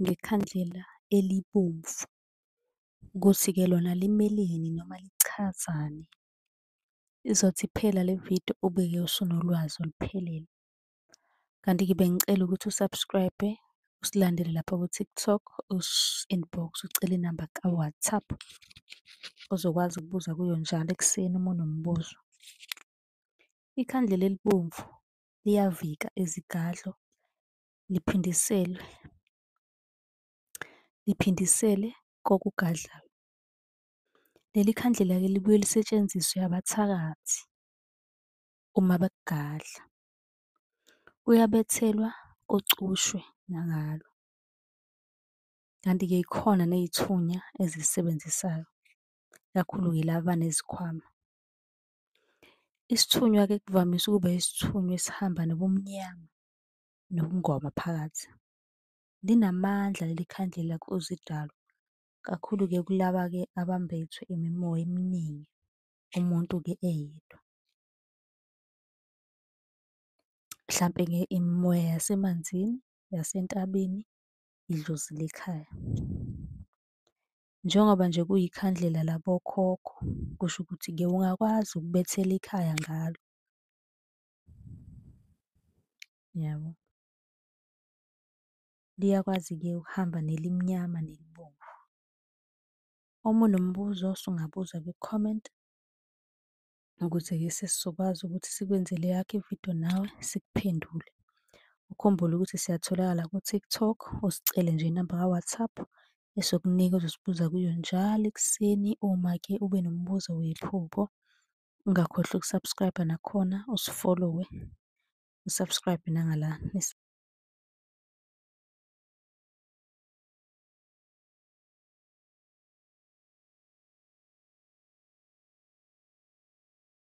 Ngekhandlela elibomvu, ukuthi-ke lona limeleni noma lichazani. Izothi iphela le vidiyo ube-ke usunolwazi oluphelele. Kanti-ke bengicela ukuthi u-subscribe-e, usilandele lapha ku-TikTok, usi-inbox ucele inamba ka-WhatsApp, ozokwazi ukubuza kuyo njalo ekuseni uma unombuzo. Ikhandlela elibomvu liyavika izigadlo, liphindiselwe, liphindisele kokugadlayo. Leli khandlela-ke libuye lisetshenziswe abathakathi uma bekugadla. Kuyabethelwa kucushwe nangalo. Kanti-ke yikhona ney'thunya ezilisebenzisayo, ikakhulu-ke laba abanezikhwama. Isithunywa-ke kuvamise ukuba isithunywa esihamba nobumnyama nobungoma phakathi. Linamandla leli khandlela kuzidalwa, kakhulu-ke kulaba-ke abambethwe imimoya eminingi, umuntu-ke eyedwa. Mhlampe-ke imimoya yasemanzini, yasentabeni, idlozi lekhaya. Njengoba nje kuyikhandlela labokhokho, kusho ukuthi-ke ungakwazi ukubethela ikhaya ngalo. Yabo. Liyakwazi-ke ukuhamba nelimnyama nelibomvu. Uma unombuzo usungabuza kwi-comment, ukuze-ke sesizokwazi ukuthi sikwenzele eyakho ividiyo nawe sikuphendule. Ukhumbule ukuthi siyatholakala ku-TikTok, usicele nje inamba ka-WhatsApp esokunika ozosibuza kuyo njalo ekuseni uma-ke ube nombuzo wephupho. Ungakhohlwa uku-subscribe-a nakhona, usi-follow-we, u-subscribe nangala.